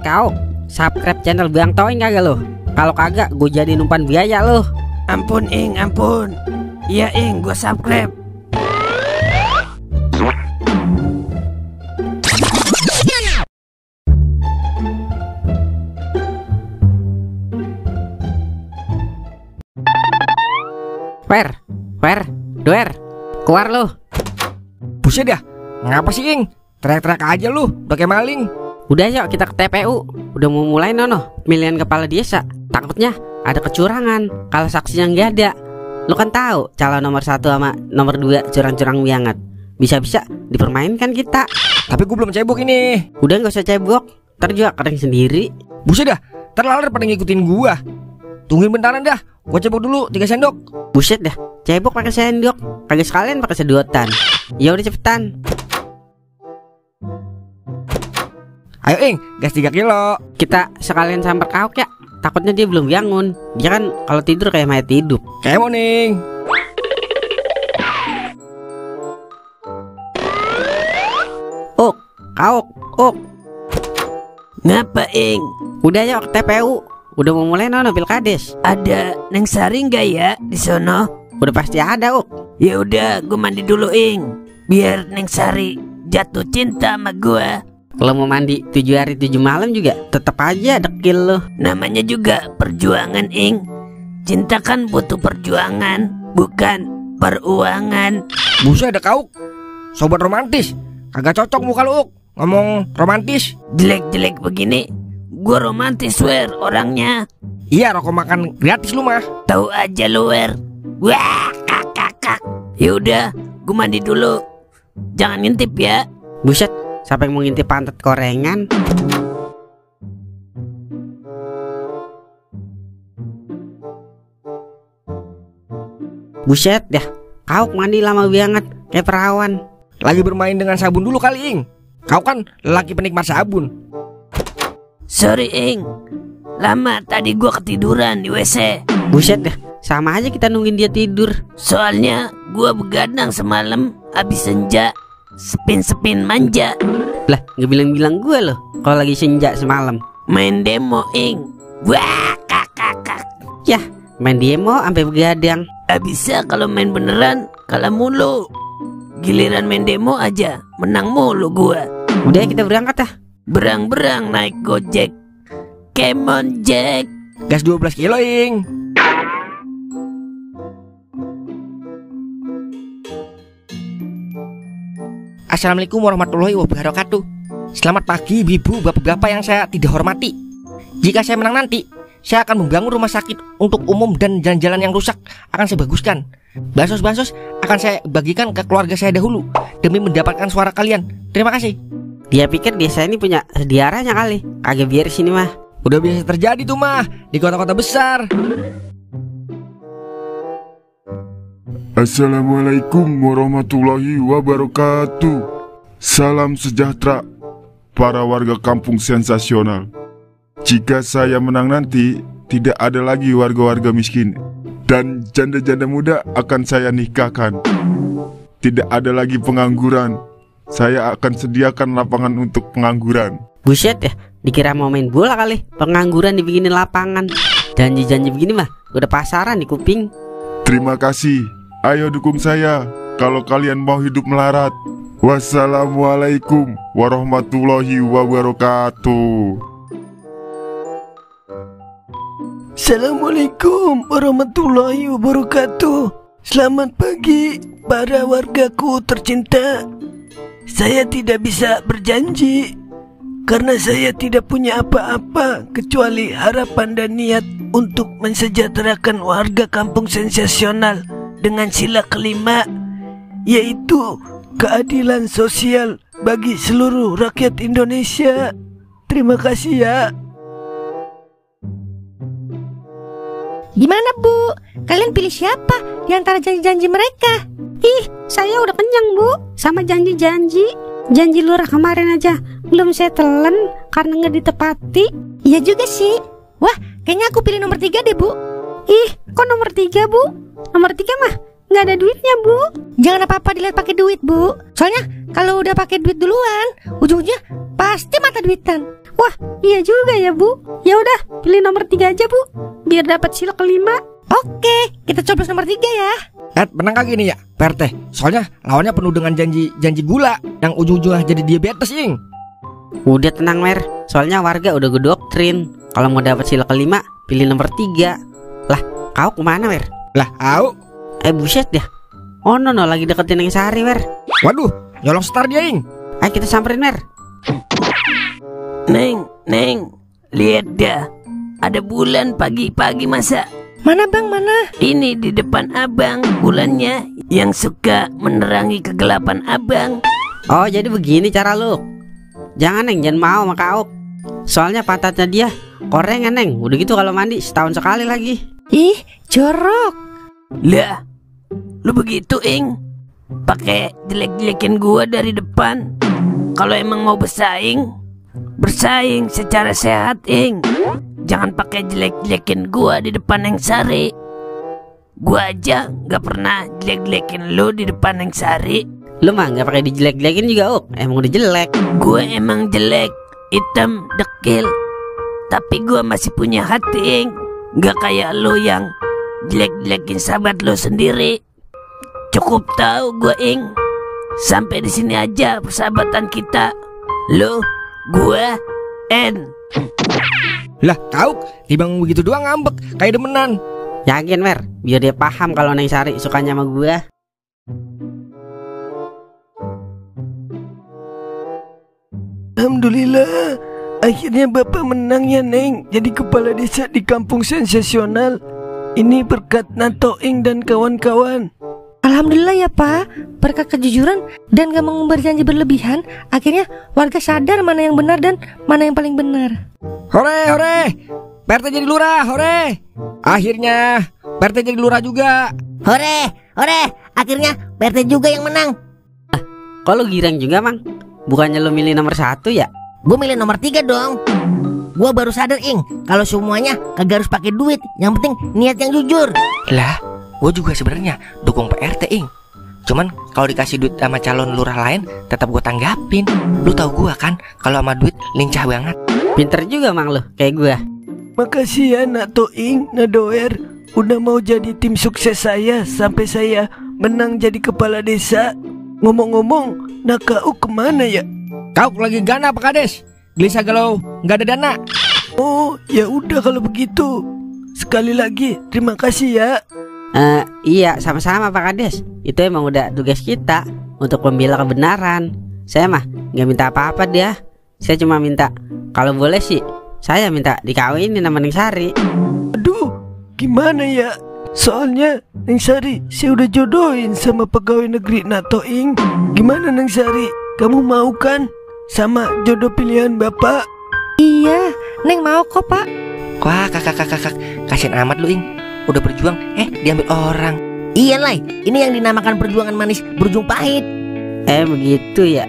Kau subscribe channel Bang Toing kagak lo? Kalau kagak gue jadi umpan biaya lo. Ampun Ing, ampun. Iya Ing, gue subscribe. Doer, keluar lo. Buset dah, ngapa sih Ing? Teriak-teriak aja lu, udah kayak maling. Udah yuk kita ke TPU. Udah mau mulai nono pemilihan kepala desa. Takutnya ada kecurangan kalau saksinya nggak ada. Lu kan tahu calon nomor 1 sama nomor 2 curang-curang banget. Bisa-bisa dipermainkan kita. Tapi gue belum cebok ini. Udah nggak usah cebok, ntar juga kering sendiri. Buset dah, terlalu pada ngikutin gua. Tungguin bentaran dah, gua cebok dulu 3 sendok. Buset dah, cebok pakai sendok, kagak sekalian pakai sedotan. Ya udah cepetan. Ayo Ing, gas 3 kilo. Kita sekalian samper Kauk ya. Takutnya dia belum bangun. Dia kan kalau tidur kayak mayat hidup. Kayak mau Ning. Kauk. Ngapa Ing? Udah yuk ke TPU. Udah mau mulai nono pilkades. Ada Neng Sari nggak ya di sono? Udah pasti ada Ya udah, gue mandi dulu Ing. Biar Neng Sari jatuh cinta sama gue. Kalau mau mandi 7 hari 7 malam juga tetap aja dekil lo. Namanya juga perjuangan Ing. Cinta kan butuh perjuangan, bukan peruangan. Buset ada Kauk, sobat romantis. Kagak cocok muka lu ngomong romantis. Jelek-jelek begini, gue romantis wer orangnya. Iya, rokok makan gratis lu mah. Tahu aja lu wer. Wah, kakak. Yaudah, gue mandi dulu. Jangan ngintip ya. Buset, siapa yang mau ngintip pantat korengan? Buset dah, Kauk mandi lama banget kayak perawan. Lagi bermain dengan sabun dulu kali Ing. Kau kan lelaki penikmat sabun. Sorry Ing, lama tadi gue ketiduran di WC. Buset dah, sama aja kita nungguin dia tidur. Soalnya gue begadang semalam habis senja. Spin manja. Lah, nggak bilang-bilang gue loh kalau lagi senja semalam. Main demo Ing. Wah, kakak. Yah, main demo sampai begadang. Bisa kalau main beneran kalah mulu. Giliran main demo aja menang mulu gua. Udah kita berangkat ah. Berang-berang naik Gojek. Come on Jack. Gas 12 kilo Ing. Assalamualaikum warahmatullahi wabarakatuh. Selamat pagi ibu, bapak-bapak yang saya tidak hormati. Jika saya menang nanti, saya akan membangun rumah sakit untuk umum dan jalan-jalan yang rusak akan saya baguskan. Bansos-bansos akan saya bagikan ke keluarga saya dahulu demi mendapatkan suara kalian. Terima kasih. Dia pikir desa ini punya sediaranya kali. Kagak biar sini mah. Udah biasa terjadi tuh mah di kota-kota besar. Assalamualaikum warahmatullahi wabarakatuh. Salam sejahtera para warga kampung sensasional. Jika saya menang nanti, tidak ada lagi warga-warga miskin. Dan janda-janda muda akan saya nikahkan. Tidak ada lagi pengangguran. Saya akan sediakan lapangan untuk pengangguran. Buset ya, dikira mau main bola kali. Pengangguran dibikinin lapangan. Janji-janji begini mah udah pasaran di kuping. Terima kasih. Ayo dukung saya kalau kalian mau hidup melarat. Wassalamualaikum warahmatullahi wabarakatuh. Assalamualaikum warahmatullahi wabarakatuh. Selamat pagi para wargaku tercinta. Saya tidak bisa berjanji karena saya tidak punya apa-apa kecuali harapan dan niat untuk mensejahterakan warga kampung sensasional dengan sila kelima, yaitu keadilan sosial bagi seluruh rakyat Indonesia. Terima kasih ya. Gimana Bu? Kalian pilih siapa di antara janji-janji mereka? Ih, saya udah kenyang Bu sama janji-janji. Janji lurah kemarin aja belum saya telan karena nggak ditepati. Iya juga sih. Wah, kayaknya aku pilih nomor 3 deh Bu. Ih, kok nomor 3 Bu? Nomor 3 mah nggak ada duitnya Bu. Jangan apa-apa dilihat pakai duit Bu. Soalnya kalau udah pakai duit duluan, ujung-ujungnya pasti mata duitan. Wah, iya juga ya, Bu. Ya udah, pilih nomor 3 aja, Bu, biar dapat sila kelima. Oke, kita coblos nomor 3 ya. Menang kali ini ya, PRT. Soalnya lawannya penuh dengan janji gula yang ujung-ujungnya jadi diabetes, Ing. Udah tenang, Mer. Soalnya warga udah gue doktrin. Kalau mau dapat sila kelima, pilih nomor 3. Lah, kau kemana, Mer? Lah, au. Buset ya. Oh no, lagi deketin Neng Sari, Mer. Waduh, nyolong star dia, Ing. Ayo kita samperin, Mer. Neng, lihat dah. Ada bulan pagi-pagi masa. Mana bang, mana? Ini di depan abang, bulannya yang suka menerangi kegelapan abang. Oh, jadi begini cara lu. Jangan, Neng, jangan mau sama Kak Auk. Soalnya pantatnya dia korengan, Neng. Udah gitu kalau mandi setahun sekali lagi. Ih, jorok. Lah, lu begitu, Ing? Pakai jelek-jelekin gua dari depan. Kalau emang mau bersaing secara sehat, Ing. Jangan pakai jelek-jelekin gua di depan Neng Sari. Gua aja gak pernah jelek-jelekin lu di depan Neng Sari. Lu mah gak pakai dijelek-jelekin juga, Auk. Emang udah jelek. Gua emang jelek, hitam, dekil. Tapi gua masih punya hati, Ing. Gak kayak lu yang jelek-jelekin sahabat lu sendiri. Cukup tahu gua, Ing. Sampai di sini aja persahabatan kita. Lu, gua, N. Lah, kau timbang begitu doang ngambek kayak demenan. Yakin, Mer? Biar dia paham kalau Neng Sari sukanya sama gua. Alhamdulillah, akhirnya Bapak menang ya, Neng. Jadi kepala desa di kampung sensasional. Ini berkat Natoing dan kawan-kawan. Alhamdulillah ya Pak, berkat kejujuran dan gak mengumbar janji berlebihan, akhirnya warga sadar mana yang benar dan mana yang paling benar. Hore, PRT jadi lurah, hore. Akhirnya PRT jadi lurah juga. Hore, akhirnya PRT juga yang menang. Kok lu girang juga, Mang? Bukannya lu milih nomor 1 ya? Gue milih nomor 3 dong. Gue baru sadar, Ing, kalau semuanya kagak harus pakai duit. Yang penting niat yang jujur. Lah, gue juga sebenarnya dukung PRT, Ing. Cuman kalau dikasih duit sama calon lurah lain, tetap gue tanggapin. Lu tahu gue kan, kalau sama duit lincah banget. Pinter juga, Mang, lu kayak gua. Makasih ya Natoing, Nadoer, udah mau jadi tim sukses saya sampai saya menang jadi kepala desa. Ngomong-ngomong, Nakau kemana ya? Kau lagi gana apa kades? Gelisah galau, nggak ada dana. Oh, ya udah kalau begitu. Sekali lagi terima kasih ya. Iya, sama-sama Pak Kades. Itu emang udah tugas kita untuk membela kebenaran. Saya mah nggak minta apa-apa dia. Saya cuma minta, kalau boleh sih, saya minta dikawinin sama Neng Sari. Aduh, gimana ya? Soalnya Neng Sari saya udah jodohin sama pegawai negeri Natoing. Gimana Neng Sari? Kamu mau kan sama jodoh pilihan Bapak? Iya, Neng mau kok Pak. Wah, kakak, kasian amat lu, Ing. Udah berjuang, diambil orang. Iya, Lai, ini yang dinamakan perjuangan manis berujung pahit. Begitu ya.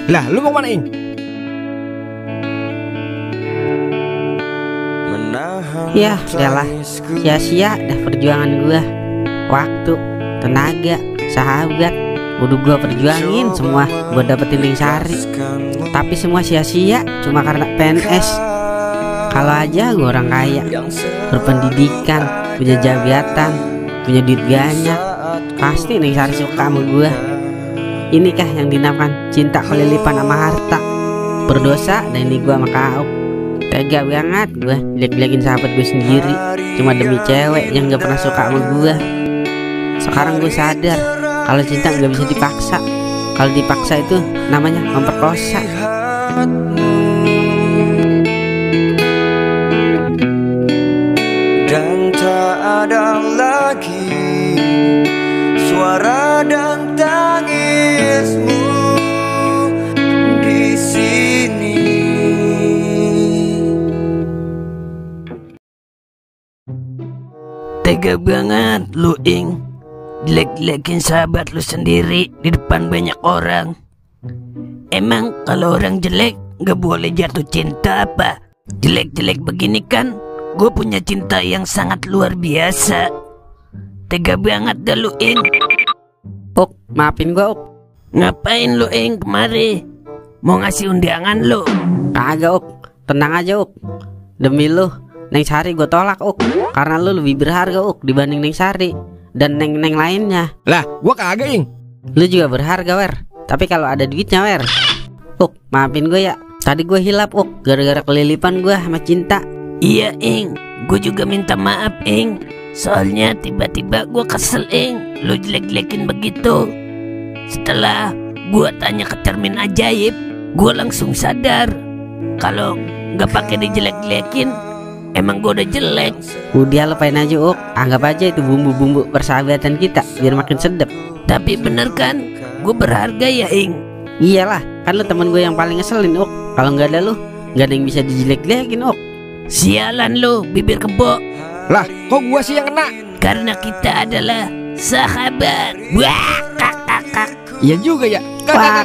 Lah, lu mau mana, Ing? Ya, udahlah. Sia-sia dah perjuangan gua. Waktu, tenaga, sahabat, udah gua perjuangin semua buat dapetin Neng Sari. Tapi semua sia-sia cuma karena PNS. Kalau aja gua orang kaya, berpendidikan, punya jabatan, punya duit banyak, pasti Neng Sari suka sama gua. Inikah yang dinamakan cinta kelilipan sama harta. Berdosa dan ini gua sama Kak. Tega banget gue jelek-jelekin sahabat gue sendiri cuma demi cewek yang gak pernah suka sama gue. Sekarang gue sadar kalau cinta gak bisa dipaksa. Kalau dipaksa itu namanya memperkosa. Dan tak ada lagi suara dan tangismu di sini. Tega banget lu, Ing. Jelek-jelekin sahabat lu sendiri di depan banyak orang. Emang kalau orang jelek gak boleh jatuh cinta apa? Jelek-jelek begini kan gue punya cinta yang sangat luar biasa. Tega banget dah lu, Ing. Uk, maafin gue, Uk. Ngapain lu, Ing, kemari? mau ngasih undangan lu. Kagak Uk, tenang aja Uk. Demi lu, Neng Sari gue tolak Uk. Karena lu lebih berharga Uk dibanding Neng Sari dan neng-neng lainnya. Lah, gua kagak, Ing. Lu juga berharga Wer, tapi kalau ada duitnya Wer. Uk, maafin gue ya. Tadi gue hilap Uk, gara-gara kelilipan gue sama cinta. Iya Ing, gue juga minta maaf Ing. Soalnya tiba-tiba gue kesel Ing, lu jelek-jelekin begitu. Setelah gue tanya ke cermin ajaib, gue langsung sadar kalau nggak pakai dijelek-jelekin, emang gue udah jelek. Udah lupain aja Uk, anggap aja itu bumbu-bumbu persahabatan kita biar makin sedap. Tapi bener kan, gue berharga ya Ing. Iyalah, kan lu temen gue yang paling ngeselin Uk. Kalau nggak ada lu, nggak ada yang bisa dijelek-jelekin Uk. Sialan lu, bibir kebo. Lah, kok gua sih yang kena? Karena kita adalah sahabat. Wah, kak. Iya juga ya. Kakak.